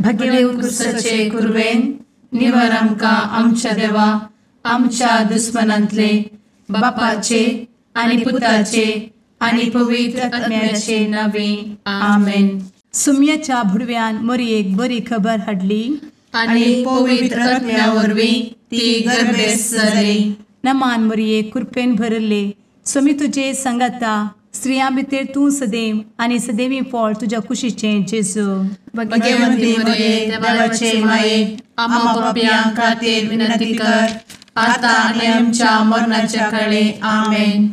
भगेव कुरवेन निवर आमकां आमच्या देवा आमच्या दुस्मनांतले बापाचे आनी पुताचे आनी पवित्र आत्म्याचे नावे आमेन. सुम्याच्या भुडव्यान मोरयेक बरी खबर हाडली आनी पवित्र आत्म्या वरवीं ती गर्भेस्त जाली. नमान मोरये, कृपेन भरले, स्वामी तुजे संगाता, स्त्रियां भितर तूं सदैव आनी सदैवी फळ तुज्या कुशीचें जेजू. भगवंती मोरये, देवाचे माये, आम्हा पापयां खातीर विनंती कर आता आनी आमच्या मरणाच्या काळे. आमेन.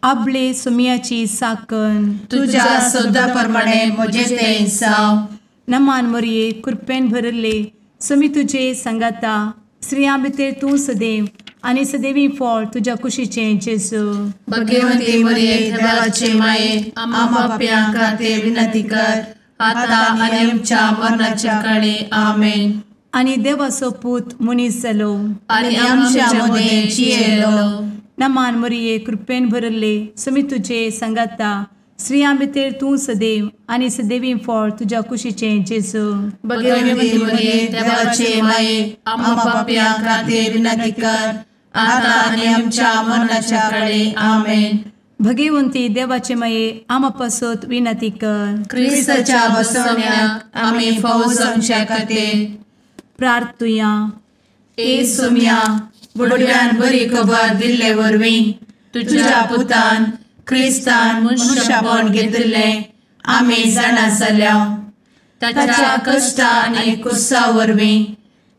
आपले सुम्याची साकन तुज्या सदा प्रमाणे म्हजें तें जावं. नमान मोरये, कृपेन भरले, स्वामी तुजे संगाता, स्त्रियां भितर तूं सदैव आनी सदैवी फळ तुज्या कुशीचें जेजू. भगवंती मोरये, देवाचे माये, आम्हा पापयां खातीर विनंती कर आता आनी आमच्या मरणाच्या काळे. आमेन. आनी देवाचो पूत मनीस जालो आनी आमच्या मदें जियेलो. नमान मोरये, कृपेन भरले, स्वामी तुजे संगाता, स्त्रियां भितर तूं सदैव आनी सदैवी फळ तुज्या कुशीचें जेजू. भगवंती मोरये, देवाचे माये, आम्हा पापयां खातीर विनंती कर आता आनी आमच्या मरणाच्या काळे. आमेन. भगवंती देवाचे माये, आम्हा पासत विनंती कर. क्रिस्ताच्या बसवण्याक आमी फावो जावच्या खातीर प्रार्थुया. ए सुम्या, बुडव्यान बरी खबर दिल्ले वरवीं तुज्या पुतान क्रिस्तान मनशापण घेतिल्लें आमी जाणा जाल्या. ताच्या कश्टा आनी कुसा वरवीं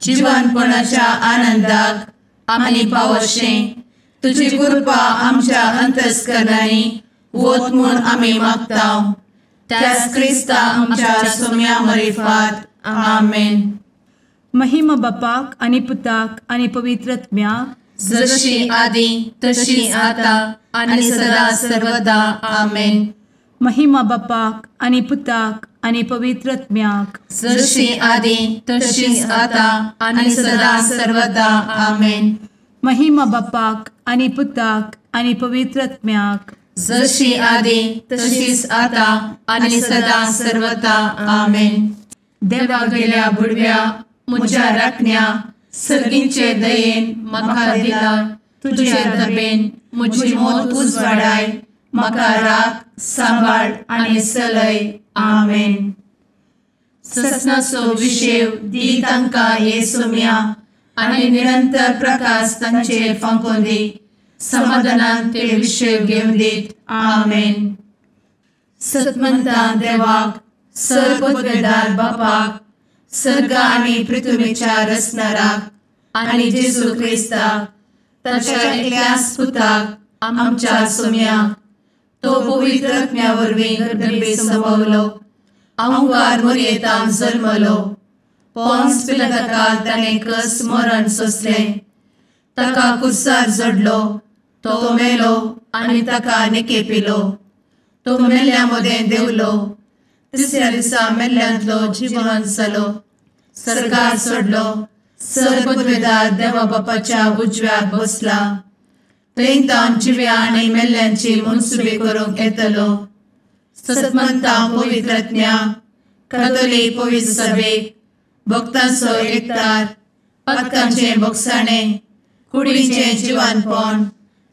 जिवनपणाच्या आनंदाक आमी पावशें तुजी कृपा आमच्या अंतस्करणांनी वत म्हूण आमी मागता. त्याच क्रिस्ता आमच्या सुम्या मरिफात. आमेन. महिमा बापाक आनी पुताक आनी पवित्र आत्म्याक, जशी आदी तशी आता आनी सदा सर्वदा. आमेन. महिमा बापाक आनी पुताक आनी पवित्र आत्म्याक, जशी आदी तशी आता आनी सदा सर्वदा. आमेन. महिमा बापाक आनी पुताक आनी पवित्र आत्म्याक, जशी आदी तशीच आता आनी सदा सर्वदा. आमेन. देवा गेल्या बुडव्या म्हज्या राखण्या सर्गींचे दयेन म्हाका दिला तुजे दबेन म्हजी मोत उजवाडाय, म्हाका राख सांबाळ आनी चलय. आमेन. ससनाचो विशेव दी तांकां हे सुम्या आनी निरंतर प्रकाश तांचेर फांकोवन दी, समाधानान ते विशेव घेवन दीत. आमेन. सतमंता देवाक, सर्वपदवेदार बापाक, सर्ग आनी पृथ्वीच्या रचणाराक आनी जेजू क्रिस्ताक ताच्या एकल्याच पुताक आमच्या सुम्याक, तो पवित्र आत्म्या वरवीं गर्भे संभवलो, अहंकार मोरयेतान जल्मलो, पोन्स पिलाताकाल ताणें कस मरण सोंसलें, ताका कुर्सार जडलो, तो मेलो आनी ताका निकेपिलो, तो मेल्ल्या मदें देंवलो, तिसऱ्या दिसा मेल्ल्यांतलो जिवन जालो, सर्गार सोडलो, सर्वपदवेदार देवा बापाच्या उजव्याक बसला, थंय तावन जिव्या आनी मेल्ल्यांची मनसुबी करूंक येतलो. सतमंता पवित्र आत्म्या, कातोलीक पवित्र सभेक, भक्तांचो एकतार, पातकांचें भोगसाणें, कुडीचें जिवानपण,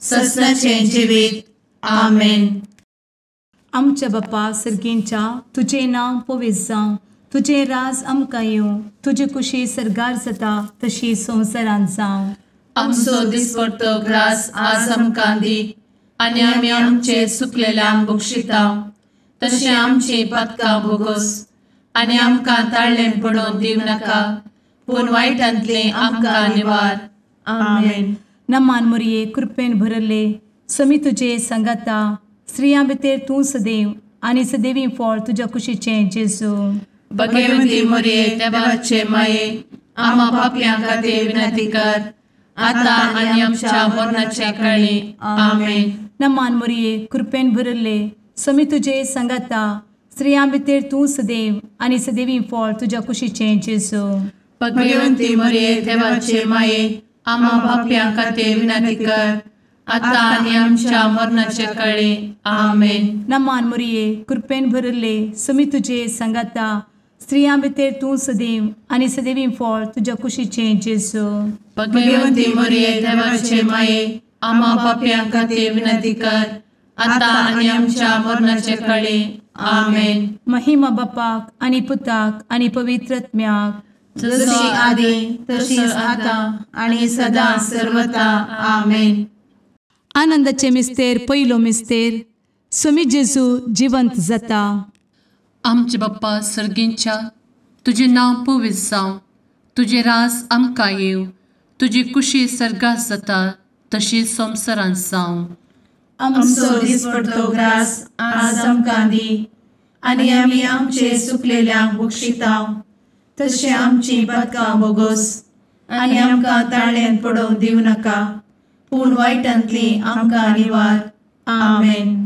ससनाचें जिवीत. आमेन. आमच्या बापा सर्गींच्या, तुजें नांव पवित्र जावं, तुजें राज आमकां येवं, तुजी कुशी सर्गार जाता तशी संवसारांत जावं. आमचो दिसपडतो ग्रास आज आमकां दी आनी आमी आमचे सुकलेल्यांक बक्षिता तशें आमची पातकां भोगोस आनी आमकां ताळ्ळें पडोवन दिवं नाका, पूण वायटांतलें आमकां निवार. आमेन. नमान मोरये, कृपेन भरले, स्वामी तुजे संगाता, स्त्रियां भितर तूं सदैव आनी सदैवी फळ तुज्या कुशीचें जेजू. भगवंती मोरये, देवाचे माये, आम्हा पापयां खातीर विनंती कर आता आनी आमच्या मरणाच्या काळी. आमेन. नमान मोरये, कृपेन भरले, स्वामी तुजे संगाता, स्त्रियां भितर तूं सदैव आनी सदैवी फळ तुज्या कुशीचें जेजू. भगवंती मोरये, देवाचे माये, आम्हा पापयां खातीर विनंती कर आता आनी आमच्या मरणाच्या काळी. आमेन. नमान मोरये, कृपेन भरले, स्वामी तुजे संगाता, स्त्रियां भितर तूं सदैव आनी सदैवी फळ तुज्या कुशीचें जेजू. भगवंती मरिये देवाचे माये, आम्हा पापयां खातीर विनंती कर, आतां आनी आमच्या मरणाचे कळे. आमेन. महिमा बापाक आनी पुताक आनी पवित्र आत्म्याक, जशी आदी तशीच आतां आनी सदां सर्वता. आमेन. आनंदाचे मिस्तेर पयलो मिस्तेर, स्वामी जेजू जिवंत जाता. आमचे बाप्पा सर्गींच्या, तुजें नांव पवित्र जावं, तुजें राज आमकां येवं, तुजी कुशी सर्गात जाता तशी संवसारांत जावं. आमचो दिसपडतो ग्रास आज आमकां दी, आनी आमी आमचे सुकलेल्यांक बक्षिता तशें आमची पातकां बोगोस, आनी आमकां ताळ्यांत पडोवंक दिवं नाका, पूण वायटांतली आमकां निवार. आमेन.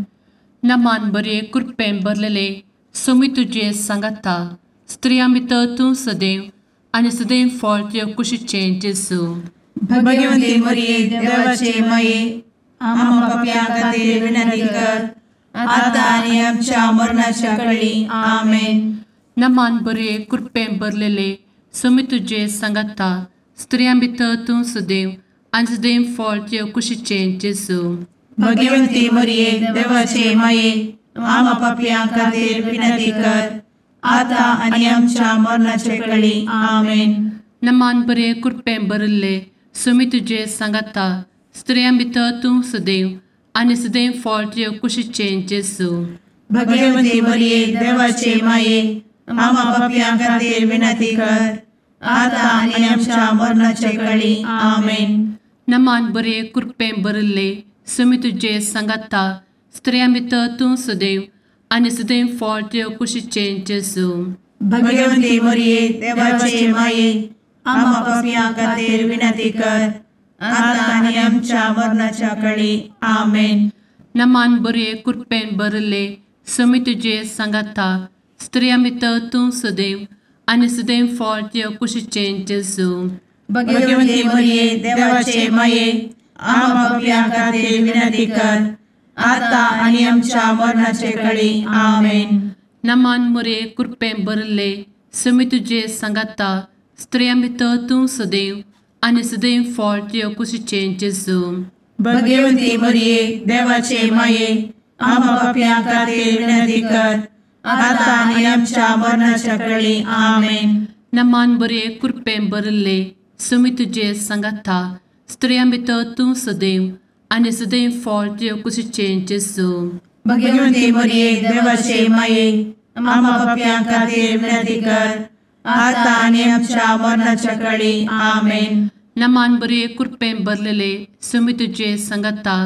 नमान बरे कृपेन भरलेले स्वामी तुजे सांगाता, स्त्रियां भितर तूं सदैव आनी सदैव फळ तुज्या कुशीचें जेजू. भगवंती मरिये देवाचे माये, आम्हा पापयां खातीर विनंती कर, आतां आनी आमच्या मरणाच्या कळी. आमेन. नमान बरे कृपेन भरलेले स्वामी तुजे सांगाता, स्त्रियां भितर तूं सदैव आनी सदैव फळ तुज्या कुशीचें जेजू. भगवंती मरिये देवाचे माये, आम्हा पापयां खातीर विनंती कर, आतां आनी आमच्या मरणाचे कळी. आमेन. नमान बरे कृपेन भरिल्ले स्वामी तुजे सांगाता, स्त्रियां भितर तूं सदैव आनी सदैव फळ तुज्या कुशीचें जेजू. भगवंती मरिये देवाचे माये, आम्हा पापयां खातीर विनंती कर, आतां आनी आमच्या मरणाचे कळी. आमेन. नमान बरे कृपेन भरिल्ले स्वामी तुजे सांगाता, स्त्रियां भितर तूं सदैव आनी सदैव फळ तुज्या कुशीचें जेजू. भगवंती मरिये देवाचे माये, आम्हा पापयां खातीर विनंती कर, आतां आनी आमच्या मरणाच्या कळी. आमेन. नमान बरे कृपेन भरिल्ले स्वामी तुजे सांगाता, स्त्रियां भितर तूं सदैव आनी सदैव फळ तुज्या कुशीचें जेजू. भगवंती मरिये देवाचे माये, आम्हा पापयां खातीर विनंती कर, आतां आनी आमच्या मरणाचे कळी. आमेन. नमान मरिये कृपेन भरिल्ले स्वामी तुजे सांगाता, स्त्रियां भितर तूं सदैव आनी सदैव फळ तुज्या कुशीचें जेजू. भगवंती मरिये देवाचे माये, आम्हा पापयां खातीर विनंती कर, आतां आनी आमच्या मरणाच्या कळी. आमेन. नमान बरे कृपेन भरिल्ले स्वामी तुजे सांगाता, स्त्रियां भितर तूं सदैव आनी सदैव फळ तुज्या कुशीचें जेजू. भगवंती मरिये देवाचे माये, आम्हा पापयां खातीर विनंती कर, आतां आनी आमच्या मरणाच्या कळी. आमेन. नमान बरे कृपेन भरलेले स्वामी तुजे सांगाता,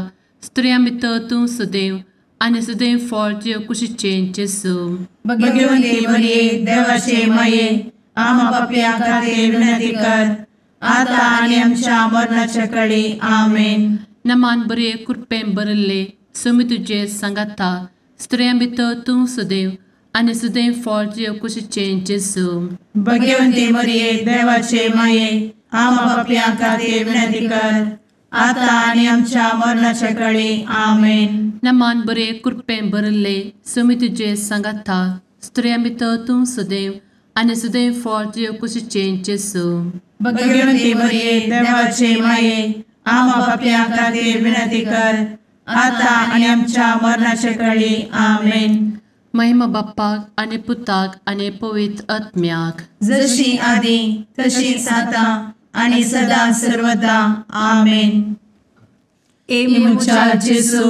स्त्रियां भितर तूं सदैव आनी सदैव फळ तुज्या कुशीचें जेजू. भगवंती मरिये देवाचे माये, आम्हा पापयां खातीर विनंती कर, आतां आनी आमच्या मरणाच्या कळी. आमेन. नमान बरे कृपेन भरिल्ले स्वामी तुजे सांगाता, स्त्रियां भितर तूं सदैव आनी सदैव फळ तुज्या कुशीचें जेजू. भगवंती मरिये देवाचे माये, आम्हा पापयां खातीर विनंती कर, आतां आनी आमच्या मरणाच्या कळी. आमेन. नमान बरे कृपेन भरिल्ले स्वामी तुजे सांगाता, स्त्रियां भितर तूं सदैव आनी सदैव फळ तुज्या कुशीचें जेजू. भगवंती मरिये देवाचे माये, आम्हा पापयां खातीर विनंती कर, आतां आनी आमच्या मरणाच्या कळी. आमेन. महिमा बाप्पाक आनी पुताक आनी पवित्र आत्म्याक, जशी आदी तशीच आतां आनी सदां सर्वदा. आमेन. ए म्हज्या जेजू,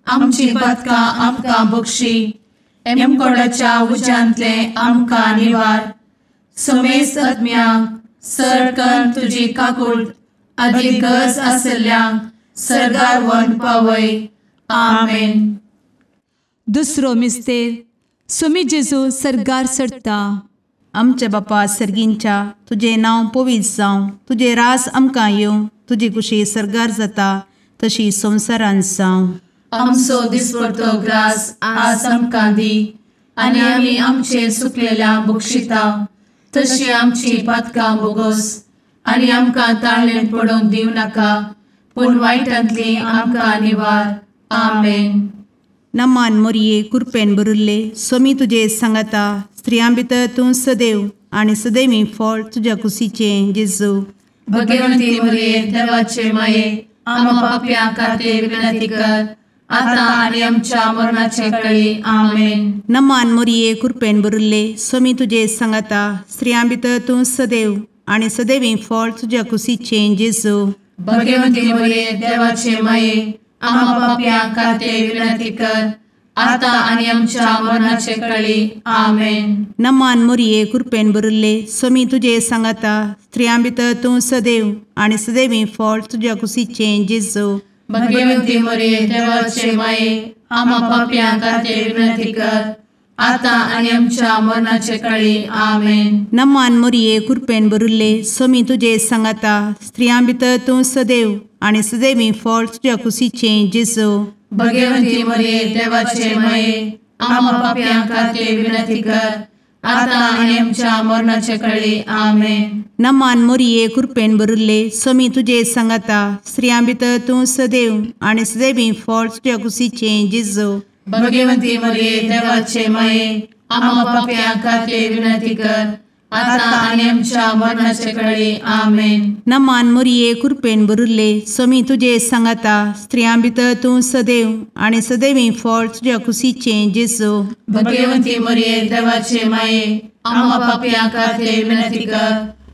आमची पातकां आमकां बक्षी, एमकोडाच्या उज्यांतले आमकां निवार, समेस्त आत्म्यांक सरकन तुजी काकूट आदी गरज आशिल्ल्यांक सर्गार व्हरून पावय. आमेन. दुसरो मिस्तेर, स्वामी जेजू सर्गार चडटा. आमच्या बापा सर्गींच्या, तुजें नांव पवित्र जावं, तुजें राज आमकां येवं, तुजी कुशी सर्गार जाता तशी संवसारांत जावं. आमचो दिसपडतो ग्रास आज आमकां दी, आनी आमी आमचे सुकलेल्या बक्षिता तशी आमची पातकां बोगोस, आनी आमकां ताळ्ळेंत पडोवंक दिवं नाका, पूण वायटांतली आमकां निवार. आमेन. नमान मोरये कृपेन भरिल्ले स्वामी तुजे सांगाता, स्त्रियां भितर तूं सदैव आनी सदैवी फळ तुज्या कुशीचें जेजू। भगवंती मरिये देवाचे माये आम्हा पाप्यां खातीर विनंती कर आता आनी आमच्या मरणाचे वेळी। आमेन। नमान मरिये कृपेन भरिल्ले स्वामी तुजे सांगाता स्त्रियां भितर तूं सदैव आनी सदैवी फळ तुज्या कुशीचें जेजू। भगवंती मरिये देवाचे माये आम्हा पाप्यां खातीर विनंती कर आता आनी आमच्या मरणाचे वेळी। आमेन। नमान मरिये कृपेन भरिल्ले स्वामी तुजे सांगाता स्त्रियां भितर तूं सदैव आनी सदैवी फळ तुज्या कुशीचें जेजू। भगवंती मरिये देवाचे माये आम्हा पाप्यां खातीर विनंती कर आता आनी आमच्या मरणाचे वेळी। आमेन। नमान मरिये कृपेन भरिल्ले स्वामी तुजे सांगाता स्त्रियां भितर तूं सदैव आनी सदैवी फळ तुज्या कुशीचें जेजू। भगवंती मरिये देवाचे माये आम्हा पाप्यां खातीर विनंती कर आता आनी आमच्या मरणाचे वेळी। आमेन। नमान मरिये कृपेन भरिल्ले स्वामी तुजे सांगाता स्त्रियां भितर तूं सदैव आनी सदैवी फळ तुज्या कुशीचें जेजू। भगवंती मरिये देवाचे माये आम्हा पाप्यां खातीर विनंती कर आता आनी आमच्या मरणाचे वेळी। आमेन। नमान मरिये कृपेन भरिल्ले स्वामी तुजे सांगाता स्त्रियां भितर तूं सदैव आनी सदैवी फळ तुज्या कुशीचें जेजू। भगवंती मरिये देवाचे माये आम्हा पाप्यां खातीर विनंती कर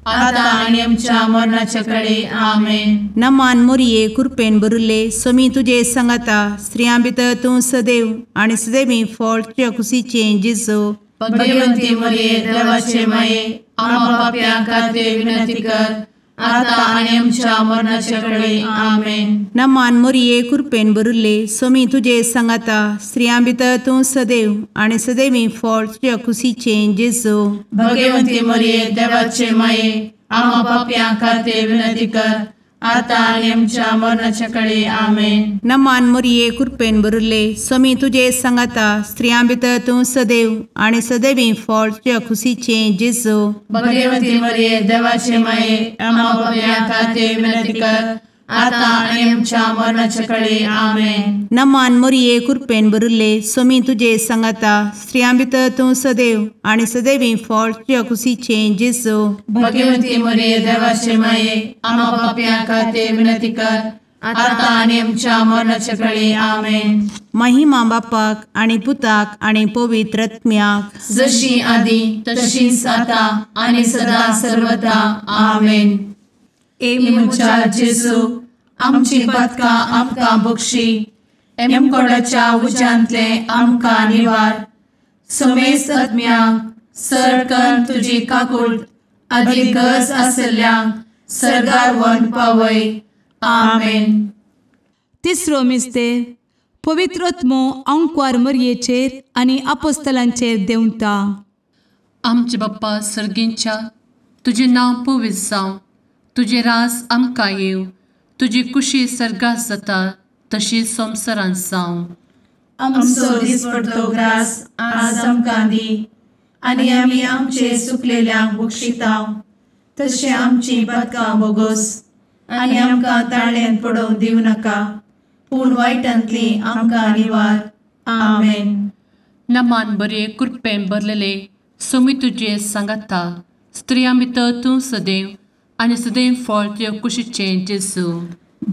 आता आनी आमच्या मरणाचे वेळी। आमेन। नमान मरिये कृपेन भरिल्ले स्वामी तुजे सांगाता स्त्रियां भितर तूं सदैव आनी सदैवी फळ तुज्या कुशीचें जेजू। भगवंती मरिये देवाचे माये आम्हा पाप्यां खातीर विनंती कर आता आनी आमच्या मरणाचे वेळी। आमेन। नमान मरिये कृपेन भरिल्ले स्वामी तुजे सांगाता स्त्रियां भितर तूं सदैव आनी सदैवी फळ तुज्या कुशीचें जेजू। भगवंती मरिये देवाचे माये आम्हा पाप्यां खातीर विनंती कर आता आनी आमच्या मरणाचे वेळी। आमेन। नमान मरिये कृपेन भरिल्ले स्वामी तुजे सांगाता स्त्रियां भितर तूं सदैव आनी सदैवी फळ तुज्या कुशीचें जेजू। भगवंती मरिये देवाचे माये आम्हा पाप्यां खातीर विनंती कर आता आनी आमच्या मरणाचे वेळी। आमेन। नमान मरिये कृपेन भरिल्ले स्वामी तुजे सांगाता स्त्रियां भितर तूं सदैव आनी सदैवी फळ तुज्या कुशीचें जेजू। भगवंती मरिये देवाचे माये आम्हा पाप्यां खातीर विनंती कर आता आनी आमच्या मरणाचे वेळी। आमेन। महिमा बापाक आनी पुताक आनी पवित्र आत्म्याक जशी आदी तशीच आता आनी सदा सर्वदा। आमेन। ए म्हज्या जेजू आमची पातकां आमकां बक्षी एमकोडाच्या उज्यांतले आमकां निवार समेस्त आत्म्यांक सरकन तुजी काकूट आदी गरज आशिल्ल्यांक सर्गार व्हरून पावय। आमेन। तिसरो मिस्तेर पवित्र आत्मो आंकवार मरयेचेर आनी आपोस्तलांचेर देंवता। आमचे बाप्पा सर्गींच्या तुजें नांव पवित्र जावं, तुजें राज आमकां येवं, तुजी कुशी सर्गात जाता तशी संवसारांत जावं। आमचो दिसपडतो ग्रास आज आमकां दी आनी आमी आमचे सुकलेल्यांक बक्षिता तशें आमची पातकां बोगोस आनी आमकां ताळ्यान पडोवंक दिवं नाका पूण वायटांतली आमकां निवार। आमेन। नमान बरे कृपेन भरलेले स्वामी तुजे सांगाता स्त्रियां भितर तूं सदैव आनी सदैव फळ तुज्या कुशीचें जेजू।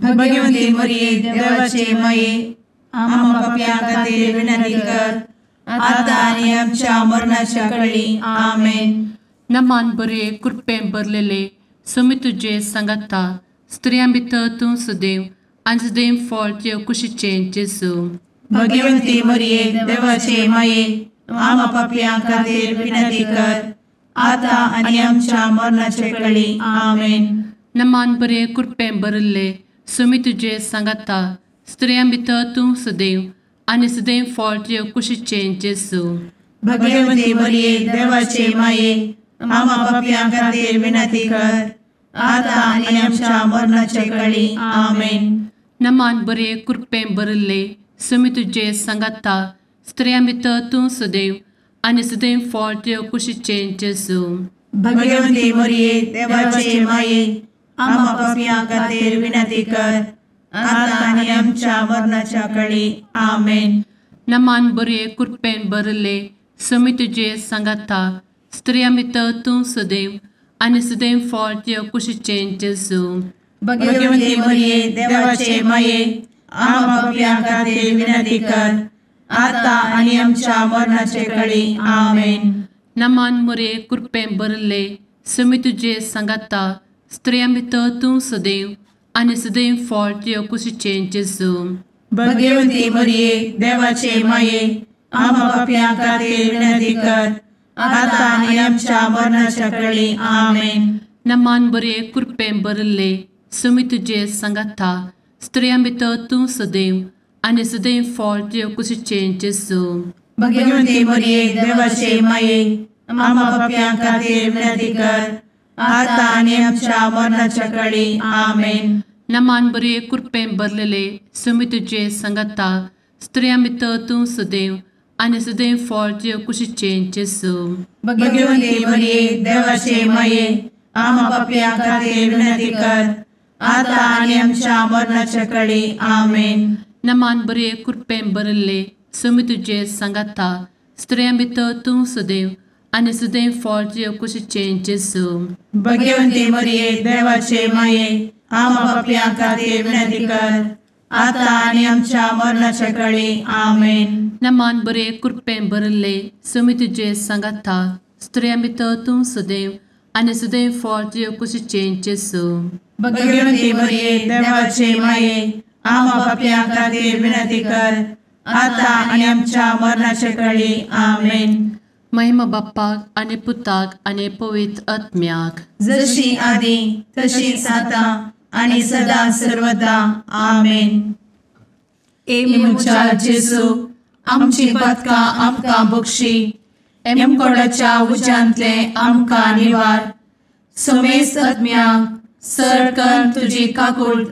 भगवंती मरिये देवाचे माये आम्हा पाप्यां खातीर विनंती कर आता आनी आमच्या मरणाच्या वेळी। आमेन। नमान बरे कृपेन भरलेले स्वामी तुजे सांगाता स्त्रियां भितर तूं सदैव आनी सदैव फळ तुज्या कुशीचें जेजू। भगवंती मरिये देवाचे माये आम्हा पाप्यां खातीर विनंती कर आता आनी आमच्या मरणाचे वेळी। आमेन। नमान बरे कृपेन भरिल्ले स्वामी तुजे सांगाता स्त्रियां भितर तूं सदैव आनी सदैव फळ तुज्या कुशीचें जेजू। भगवंती मरिये देवाचे माये आम्हा पाप्यां खातीर विनंती कर आता आनी आमच्या मरणाचे वेळी। आमेन। नमान बरे कृपेन भरिल्ले स्वामी तुजे सांगाता स्त्रियां भितर तूं सदैव आनी सदैव फळ तुज्या कुशीचें जेजू। भगवंती मरिये देवाचे माये आम्हा पाप्यां खातीर विनंती कर आता आनी आमच्या मरणाच्या वेळी। आमेन। नमान बरे कृपेन भरिल्ले समी तुजे सांगाता स्त्रियां भितर तूं सदैव आनी सदैव फळ तुज्या कुशीचें जेजू. भगवती मरिये देवाचे माये आम्हा पाप्यां खातीर विनंती कर आता आनी आमच्या मरणाचे कळी. आमेन. नमान मोरये कृपेन भरिल्ले समी तुजे सांगाता स्त्रियां भितर तूं सदैव आनी सदैव फळ तुज्या कुशीचें जेजू. भगवती मरिये देवाचे माये आम्हा पाप्यां खातीर विनंती कर आता आनी आमच्या मरणाच्या कळी. आमेन. नमान बरे कृपेन भरिल्ले समी तुजे सांगाता स्त्रियां भितर तूं सदैव आनी सदैव फळ तुज्या कुशीचें जेजू. भगवती मरिये देवाचे माये आम्हा पाप्यां खातीर विनंती कर आता आनी आमच्या मरणाच्या कळी. आमेन. नमान बरे कृपेन भरलेले समी तुजे सांगाता स्त्रियां भितर तूं सदैव आनी सदैव फळ तुज्या कुशीचें जेजू. भगवती मरिये देवाचे माये आम्हा पाप्यां खातीर विनंती कर आता आनी आमच्या मरणाच्या कळी. आमेन. नमान बरे कृपेन भरिल्ले समी तुजे सांगाता स्त्रियां भितर तूं सदैव आनी सदैव फळ तुज्या कुशीचें जेजू. भगवती मरिये देवाचे माये आम्हा पाप्यां खातीर विनंती कर आता आनी आमच्या मरणाच्या कळी. आमेन. नमान बरे कृपेन भरिल्ले समी तुजे सांगाता स्त्रियां भितर तूं सदैव आनी सदैव फळ तुज्या कुशीचें जेजू. भगवती मरिये देवाचे माये आम्हा पाप्यां खातीर विनंती कर आता आनी आमच्या मरणाच्या कळी. आमेन. महिमा बाप्पाक आनी पुताक आनी पवित्र आत्म्याक, जशी आदी तशीच आता आनी सदा सर्वदा. आमेन. ए म्हज्या जेजू आमची पातकां आमकां बक्षी, एमकोडाच्या उज्यांतले आमकां निवार, समेस्त आत्म्यांक सरकन तुजी काकूट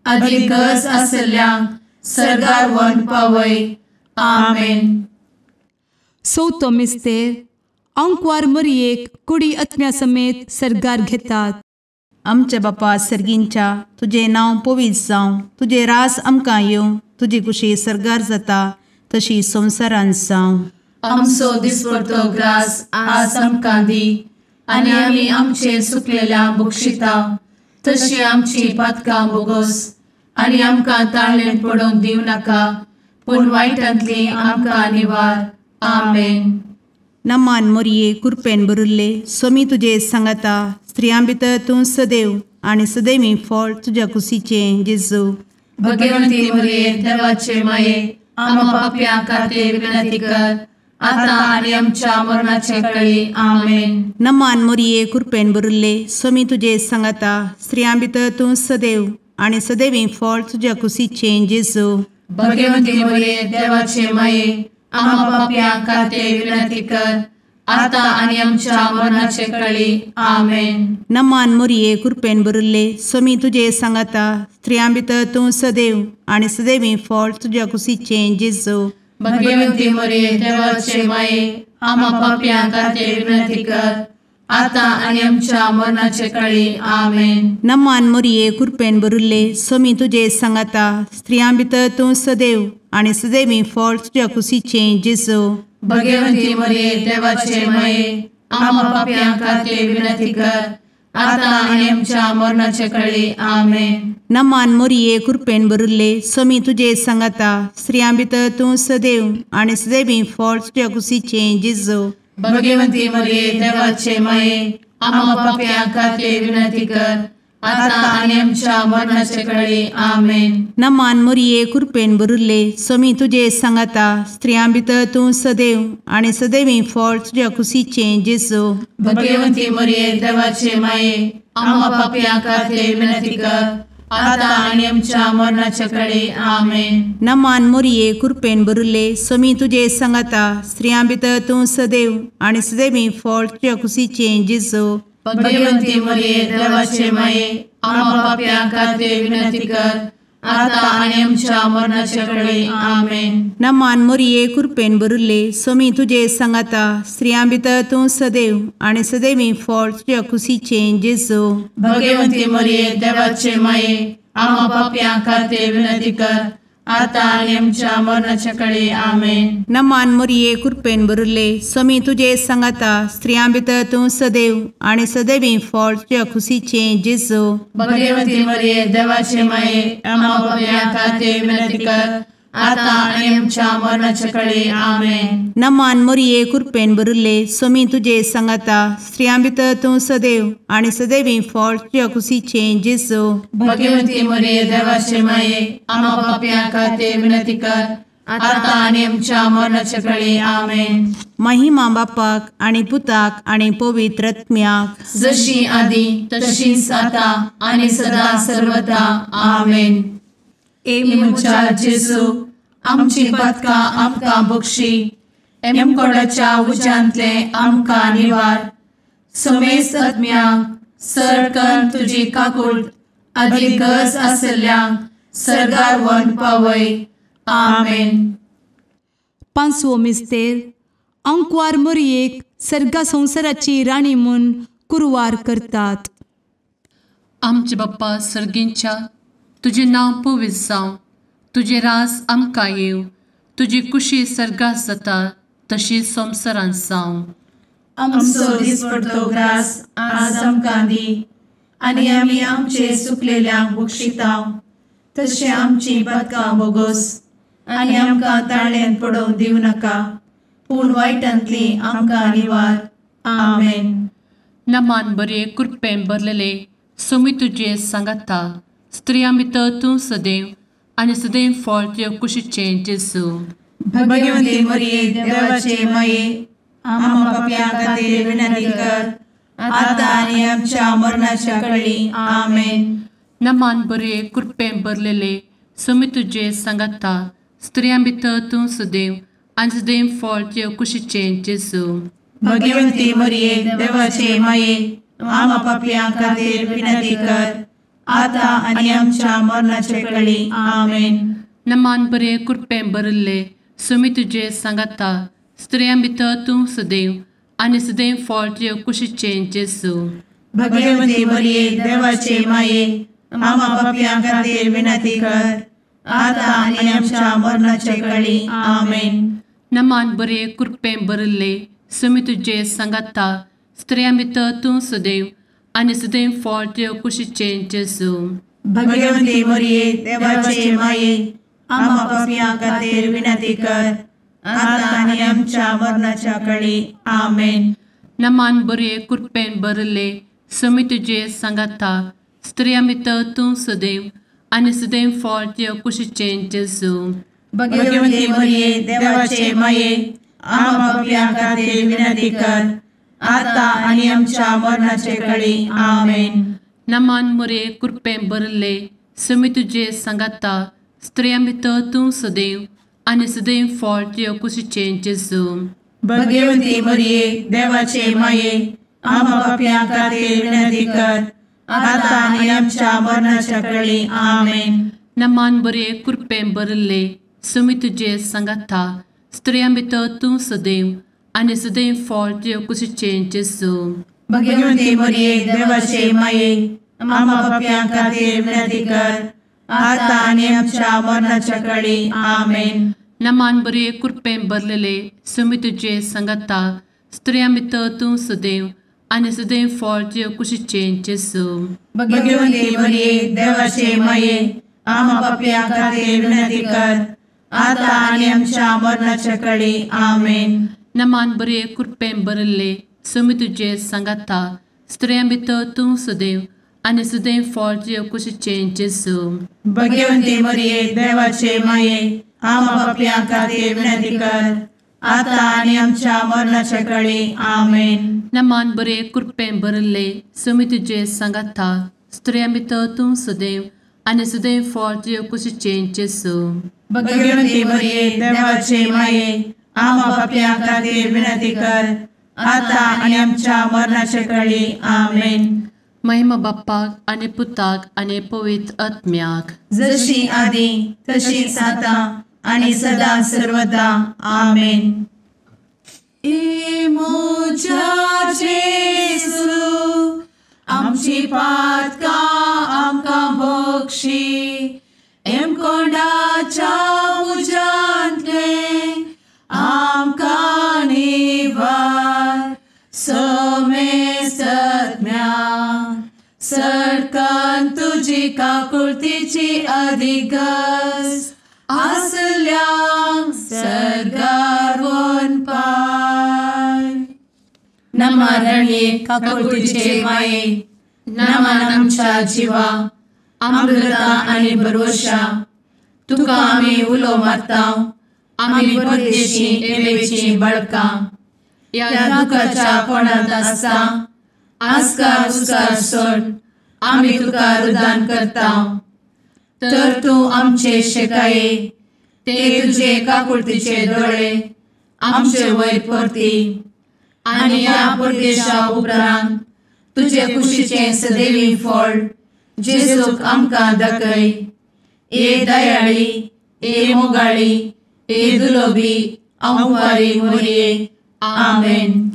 आदी गरज आसल्ल्यांक सर्गार व्हरून पावय. आमेन. चवथो मिस्तेर आंकवार मरियेक कुडी आत्म्या समेत सर्गार घेतात. आमच्या बापा सर्गींच्या तुजें नांव पवित्र जावं, तुजें राज आमकां येवं, तुजी कुशी सर्गार जाता तशी संवसारांत जावं. आमचो दिसपडतो ग्रास आज आमकां दी आनी आमी आमचे सुकलेल्या बक्षिता तशी आमची पातकां बोगोस आनी आमकां ताळेन पडोवंक दिवं नाका पूण वायटांतली आमकां निवार. आमेन. नमान मोरये कृपेन भरिल्ले स्वामी तुजे सांगाता स्त्रियां भितर तूं सदैव आनी सदैवी फळ तुज्या कुशीचें जेजू. भगवंती मोरये देवाचे माये आम्हा पाप्यां खातीर विनंती कर आता आनी आमच्या मरणाचे कळी. आमेन. नमान मोरये कृपेन भरिल्ले स्वामी तुजे सांगाता स्त्रियां भितर तूं सदैव आनी सदैवी फळ तुज्या कुशीचें जेजू. भगवंती मोरये देवाचे माये आम्हा पाप्यां खातीर विनंती कर आता आनी आमच्या मरणाचे कळी. आमेन. नमान मोरये कृपेन भरिल्ले स्वामी तुजे सांगाता स्त्रियां भितर तूं सदैव आनी सदैवी फळ तुज्या कुशीचें जेजू. भगवंती मोरये देवाचे माये आम्हा पाप्यां खातीर विनंती कर आता आनी आमच्या मरणाचे कळी. आमेन. नमान मोरये कृपेन भरिल्ले स्वामी तुजे सांगाता स्त्रियां भितर तूं सदैव आनी सदैवी फळ तुज्या कुशीचें जेजू. भगवंती मोरये देवाचे माये आम्हा पाप्यां खातीर विनंती कर आता आनी आमच्या मरणाचे कळी. आमेन. नमान मोरये कृपेन भरिल्ले स्वामी तुजे सांगाता स्त्रियां भितर तूं सदैव आनी सदैवी फळ तुज्या कुशीचें जेजू. भगवंती मोरये देवाचे माये आम्हा पाप्यां खातीर विनंती कर आता आनी आमच्या मरणाचे कळी. आमेन. नमान मोरये कृपेन भरिल्ले स्वामी तुजे सांगाता स्त्रियां भितर तूं सदैव आनी सदैवी फळ तुज्या कुशीचें जेजू. भगवंती मोरये देवाचे माये आम्हा पाप्यां खातीर विनंती कर आता आनी आमच्या मरणाचे कळी. आमेन. नमान मोरये कृपेन भरिल्ले स्वामी तुजे सांगाता स्त्रियां भितर तूं सदैव आनी सदैवी फळ तुज्या कुशीचें जेजू. भगवंती मोरये देवाचे माये आम्हा पाप्यां खातीर विनंती कर आता आनी आमच्या मरणाचे कळी. आमेन. नमान मोरये कृपेन भरिल्ले स्वामी तुजे सांगाता स्त्रियां भितर तूं सदैव आनी सदैवी फळ तुज्या कुशीचें जेजू. भगवंती मोरये देवाचे माये आम्हा पाप्यां खातीर विनंती कर आतां आनी आमच्या मरणाच्या कळे. आमेन. नमान मोरये कृपेन भरिल्ले, स्वामी तुजे सांगाता, स्त्रियां भितर तूं सदैव आनी सदैवी फळ तुज्या खुशीचें जेजू. भगवती मरिये देवाचे माये, आम्हा पाप्यां खातीर विनंती कर, आतां आनी आमच्या मरणाच्या कळे. आमेन. नमान मोरये कृपेन भरिल्ले, स्वामी तुजे सांगाता, स्त्रियां भितर तूं सदैव आनी सदैवी फळ तुज्या खुशीचें जेजू. भगवती मरिये देवाचे माये, आम्हा पाप्यां खातीर विनंती कर, आतां आनी आमच्या मरणाच्या कळे. आमेन. महिमा बापाक आनी पुताक आनी पवित्र आत्म्याक, जशी आदी तशीच आतां आनी सदा सर्वदा. आमेन. ए म्हज्या जेजू, आमची पातकां आमकां बक्षी, एमकोडाच्या उज्यांतले आमकां निवार, समेस्त आत्म्यांक सरकन तुजी काकूट आदी गरज आशिल्ल्यांक सर्गार व्हरून पावय. आमेन. पांचवो मिस्तेर अंकवार मोरयेक सर्गा संवसाराची राणी म्हूण कुरवार करतात. आमचे बाप्पा सर्गींच्या, तुजें नांव पवित्र जावं, तुजें राज आमकां येवं, तुजी कुशी सर्गात जाता तशी संवसारांत जावं. आमचो दिसपडतो ग्रास आज आमकां दी, आनी आमी आमचे सुकलेल्यांक बक्षिता तशें आमची पातकां बोगोस, आनी आमकां ताळ्यांत पडोवंक दिवं नाका, पूण वायटांतली आमकां निवार. आमेन. नमान बरे कृपेन भरलेले, स्वामी तुजे सांगाता, स्त्रियां भितर तूं सदैव आनी सदैव फळ तुज्या कुशीचें जेजू. भगवती मरिये देवाचे माये, आम्हा पाप्यां खातीर विनंती कर, आतां आनी आमच्या मरणाच्या कळी. आमेन. नमान बरे कृपेन भरलेले, स्वामी तुजे सांगाता, स्त्रियां भितर तूं सदैव आनी सदैव फळ तुज्या कुशीचें जेजू. भगवती मरिये देवाचे माये, आम्हा पाप्यां खातीर विनंती कर, आतां आनी आमच्या मरणाच्या कळी. आमेन. नमान बरे कृपेन भरिल्ले, स्वामी तुजे सांगाता, स्त्रियां भितर तूं सदैव आनी सदैव फळ तुज्या कुशीचें जेजू. भगवती मरिये देवाचे माये, आम्हा पाप्यां खातीर विनंती कर, आतां आनी आमच्या मरणाच्या कळी. आमेन. नमान बरे कृपेन भरिल्ले, स्वामी तुजे सांगाता, स्त्रियां भितर तूं सदैव आनी सदैव फळ तुज्या कुशीचें जेजू. भगवती मरिये देवाचे माये, आम्हा पाप्यां खातीर विनंती कर, आतां आनी आमच्या मरणाच्या कळी. आमेन. नमान बरे कृपेन भरिल्ले, स्वामी तुजे सांगाता, स्त्रियां भितर तूं सदैव आनी सदैव फळ तुज्या कुशीचें जेजू. भगवती मरिये देवाचे माये, आम्हा पाप्यां खातीर विनंती कर, आतां आनी आमच्या मरणाचे कळी. आमेन. नमान मरिये कृपेन भरिल्ले, स्वामी तुजे सांगाता, स्त्रियां भितर तूं सदैव आनी सदैव फळ तुज्या कुशीचें जेजू. भगवती मरिये देवाचे माये, आम्हा पाप्यां खातीर विनंती कर, आतां आनी आमच्या मरणाच्या कळी. आमेन. नमान बरे कृपेन भरिल्ले, स्वामी तुजे सांगाता, स्त्रियां भितर तूं सदैव आनी सदैव फळ तुज्या कुशीचें जेजू. भगवती मरिये देवाचे माये, आम्हा पाप्यां खातीर विनंती कर, आतां आनी आमच्या मरणाच्या कळी. आमेन. नमान बरे कृपेन भरलेले, स्वामी तुजे सांगाता, स्त्रियां भितर तूं सदैव आनी सदैव फळ तुज्या कुशीचें जेजू. भगवती मरिये देवाचे माये, आम्हा पाप्यां खातीर विनंती कर, आतां आनी आमच्या मरणाच्या कळी. आमेन. नमान बरे कृपेन भरिल्ले, स्वामी तुजे सांगाता, स्त्रियां भितर तूं सदैव आनी सदैव फळ तुज्या कुशीचें जेजू. भगवती मरिये देवाचे माये, आम्हा पाप्यां खातीर विनंती कर, आतां आनी आमच्या मरणाच्या कळी. आमेन. नमान बरे कृपेन भरिल्ले, स्वामी तुजे सांगाता, स्त्रियां भितर तूं सदैव आनी सदैव फळ तुज्या कुशीचें जेजू. भगवती मरिये देवाचे माये, आम्हा पाप्यां खातीर विनंती कर, आतां आनी आमच्या मरणाच्या कळी. आमेन. महिमा बाप्पाक आनी पुताक आनी पवित्र आत्म्याक, जशी आदी तशीच आतां आनी सदा सर्वदा. आमेन. ए म्हज्या जेजू, आमची पातकां आमकां बक्षी, एमकोंडाच्या तुजी काकुळतीची अधिगस आसल्यांक सर्गार वनपाय. नमा रणये काकुळतीचे माये, नमन आमच्या जिवा, अमृता आनी भरवशा, तुका आमी उलो मारता, आमी परदेशी एवेची बळकां, ह्या दुखाच्या कोणांत आसता आस्कार उस्कार सोड आमी तुका रुदान करता. तर तूं आमचे शेकाये ते तुजे काकुळतीचे दोळे आमचे वयर परती आनी ह्या परदेशा उपरांत तुजे कुशीचें सदैवी फळ जेजूक आमकां दाखय. ए दयाळी, ए मोगाळी, ए दुलोबी अंवारी मोरये. आमेन.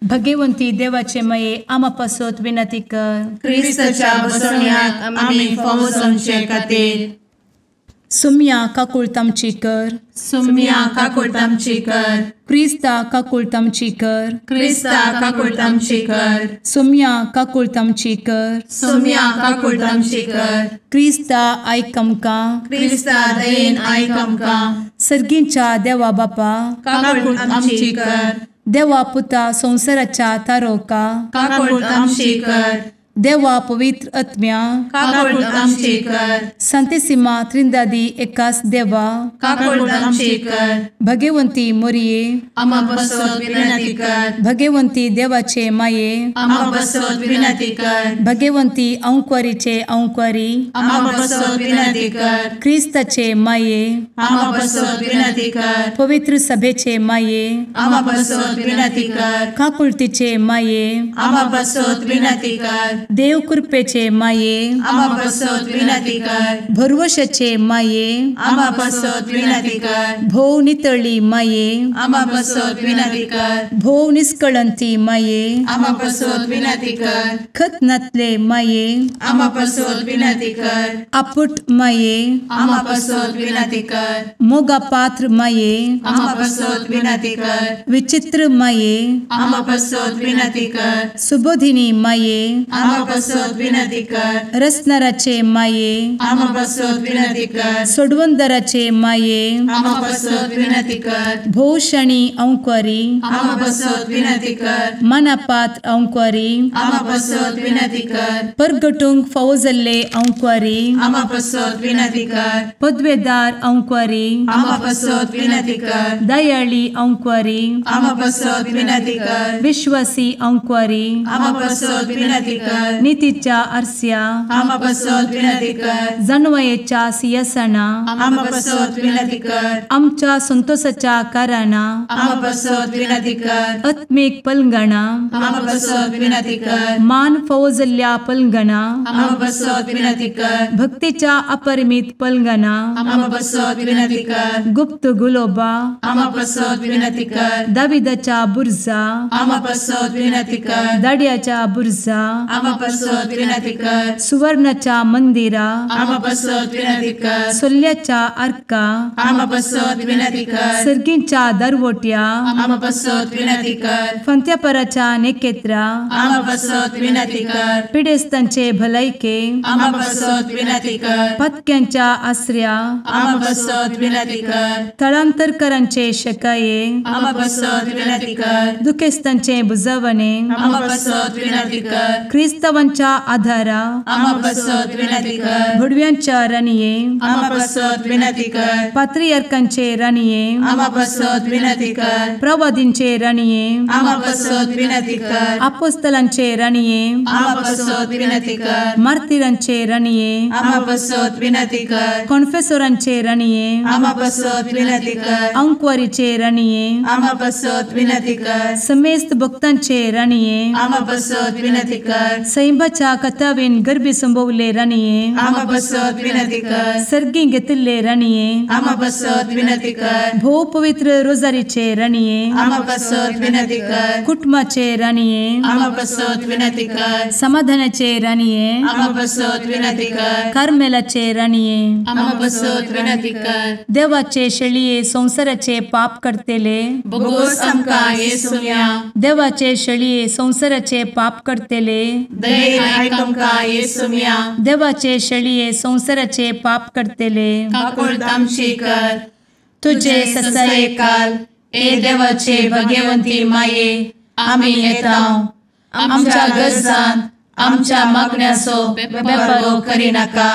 भगवंती देवाचे मये आमा पासत विनंती कर. क्रिस्ताच्या बसवण्याक आमी फावो जावचे खातीर. सुम्या काकुळत आमची कर. सुम्या काकुळत आमची कर. क्रिस्ता काकुळत आमची कर. क्रिस्ता काकुळत आमची कर. सुम्या काकुळत आमची कर. सुम्या काकुळत आमची कर. क्रिस्ता आयक आमकां. क्रिस्ता दयेन आयक आमकां. सर्गींच्या देवा बापा काकुळत आमची कर. देवा पुता संवसाराच्या तारोका काकुळत आमची कर. देवा पवित्र आत्म्या काकुळत आमची कर. संतेसिमा त्रिंदादी एकास देवा काकुळत आमची कर. भगवंती मोरये आमा पासत विनंती कर. भगवंती देवाचे माये आमा पासत विनंती कर. भगवंती अंकुरीचे अंकुरी आमा पासत विनंती कर. क्रिस्ताचे माये आमा पासत विनंती कर. पवित्र सभेचे माये आमा पासत विनंती कर. काकुळतीचे माये आमा पासत विनंती कर. देव कृपेचे माये आमा पासत विनंती कर. भरवशाचे माये आमा पासत विनंती कर. भोव नितळी माये आमा पासत विनंती कर. भोव निष्कळंती माये आमा पासत विनंती कर. खत नातले माये आमा पासत विनंती कर. आपुट माये आमा पासत विनंती कर. मोगा पात्र माये आमा पासत विनंती कर. विचित्र माये आमा पासत विनंती कर. सुबोधिनी माये आमा पासत विनंती कर. रसनाराचे माये आमा पासत विनंती कर. सोडवंदराचे माये आमा पासत विनंती कर. भोवशणी अंकुरी आमा पासत विनंती कर. मनापात्र अंकुरी आमा पासत विनंती कर. परगटूंक फावो जाल्ले अंकुरी आमा पासत विनंती कर. पदवेदार अंकुरी आमा पासत विनंती कर. दयाळी अंकुरी आमा पासत विनंती कर. विश्वासी अंकुरी आमा पासत विनंती कर. नितीच्या आरस्या आमा पासत विनंती कर. जानवयेच्या सिंहासना आमा पासत विनंती कर. आमच्या संतोषाच्या कारणा आमा पासत विनंती कर. आत्मीक पलंगणा आमा पासत विनंती कर. मान फावो जाल्ल्या पलंगणा आमा पासत विनंती कर. भक्तीच्या अपरिमित पलंगणा आमा पासत विनंती कर. गुप्त गुलोबा आमा पासत विनंती कर. दाविदाच्या बुर्जा आमा पासत विनंती कर. दाड्याच्या बुर्जा आमा पासत विनंती कर. सुवर्णाच्या मंदिरा आमा पासत विनंती कर. सोल्ल्याच्या आर्का आमा पासत विनंती कर. सर्गींच्या दरवट्या आमा पासत विनंती कर. फंत्यापराच्या नेकेत्रा आमा पासत विनंती कर. पिडेस्तांचे भलायके आमा पासत विनंती कर. पत्क्यांच्या आसऱ्या आमा पासत विनंती कर. थळांतरकरांचे शकाये आमा पासत विनंती कर. दुखेस्तांचे बुजवणे आमा पासत विनंती कर. क्रिस्तावांच्या आधारा आमा पासत विनंती कर. भुडव्यांच्या राणये आमा पासत विनंती कर. पात्रियार्कांचे राणये आमा पासत विनंती कर. प्रवादींचे राणये आमा पासत विनंती कर. आपोस्तलांचे राणये आमा पासत विनंती कर. मार्तिरांचे राणये आमा पासत विनंती कर. कॉन्फेसोरांचे राणये आमा पासत विनंती कर. अंकुवारीचे राणये आमा पासत विनंती कर. समेस्त भक्तांचे राणये आमा पासत विनंती कर. सैंबाच्या कथावेन गर्भी संभवले राणये आमा पासत विनंती कर. सर्गी घेतिल्ले राणये आमा पासत विनंती कर. भोव पवित्र रोजारीचे राणये आमा पासत विनंती कर. कुटुंबाचे राणये आमा पासत विनंती कर. समाधानाचे राणये आमा पासत विनंती कर. कार्मेलाचे राणये आमा पासत विनंती कर. देवाचे शेळये संवसाराचे पाप करतेले बोगोस आमकां येसुम्या देवाचे शेळये संवसाराचे पाप करतेले दयेन आयक आमकां येसुम्या। देवाचे शेळये संवसाराचे पाप करतले काकुळट आमची कर। तुजे ससायेकाल ए देवाचे भगवंती माये आमी येता आमच्या गरजान आमच्या मागण्याचो बेपर्वो करिनाका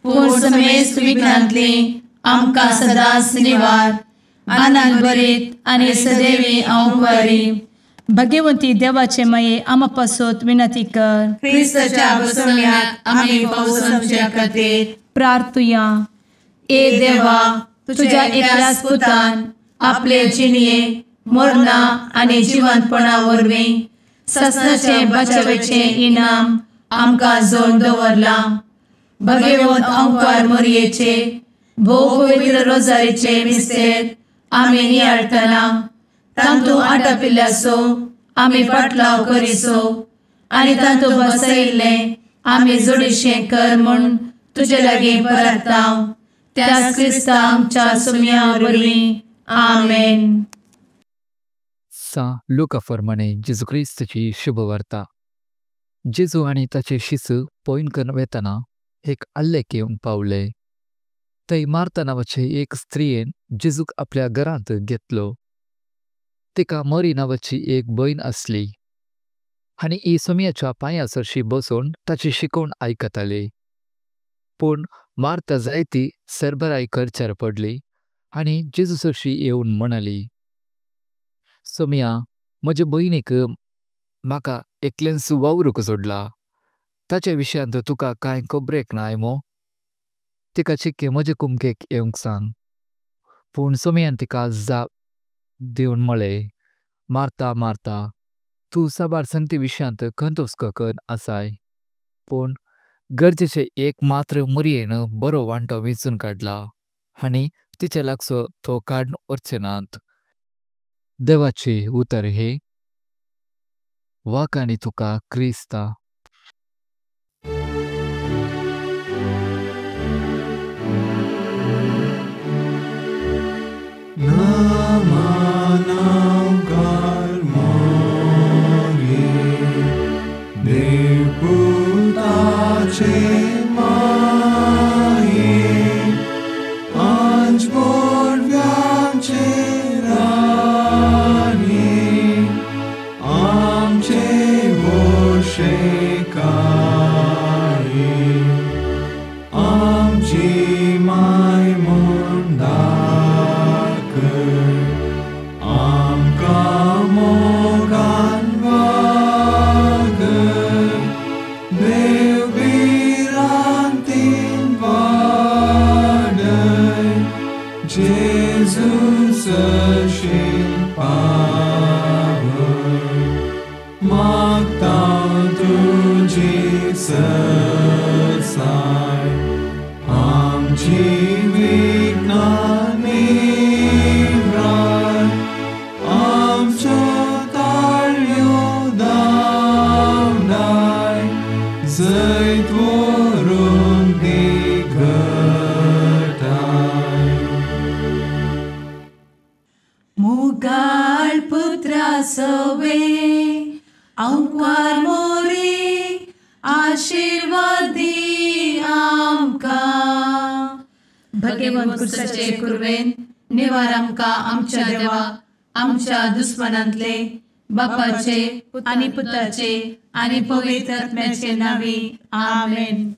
पूण समेस्त विघ्नांतली आमकां सदांच निवार। आनंद भरीत आनी सदैवी अंवकारी भगवंती देवाचे माये आमा पासत विनंती कर। क्रिस्ताच्या बसवण्याक आमी पावसाच्या खातीर प्रार्थुया। ए देवा तुझ्या एकल्याच पुतान आपले जिणये मरणा आनी जिवंतपणा वरवीं ससनाचे बचावेचे इनाम आमकां जोडून दवरलां। भगवंत अंकार मोरयेचे भोव पवित्र रोजारीचे मिस्तेर आमी नियाळटना तांतू आटापिल्ल्याचो आमी पाटलाव करिसो आनी तांतू बसयिल्लें आमी जोडीशें कर म्हूण तुजे लागीं परता त्याच क्रिस्ता आमच्या सुम्या वरवीं आमेन। सां लुका फरमाणे जेजू क्रिस्ताची शुभवार्ता। जेजू आनी ताचे शिसू पॉयन करून वेतना एक आल्लेक येवन पावले। थंय मार्ता नांवाचे एक स्त्रियेन जेजूक आपल्या घरांत घेतलो। तिका मरी नांवाची एक भयण आसली आनी ही सोम्याच्या पांया सरशी बसून ताची शिकोवण आयकताली। पूण मार्ता जायती सरबराय करच्यार पडली आनी जेजू सरशी येवन म्हणाली, सोम्या म्हजे भयणीक म्हाका एकलेंच वावरूंक सोडला, ताच्या विशयांत तुका कांय खबरेक नाय मो, तिका चिक्के म्हजे कुमकेक येवंक सांग। पूण सोम्यान तिका जाप दिवन म्हळें, मार्ता मार्ता तूं साबार संगती विशयांत खंत हुस्को करून आसाय, पूण गरजेचें एक मात्र मुरयेन बरो वांटो वेंचून काडला आनी तिचे लागसो तो काडून व्हरचे नात। देवाचें उतर हें। वाखाणी तुका क्रिस्ता। दुस्मनांतले बापाचे आनी पुताचे आनी पवित्र आत्म्याचे नांवी आमेन।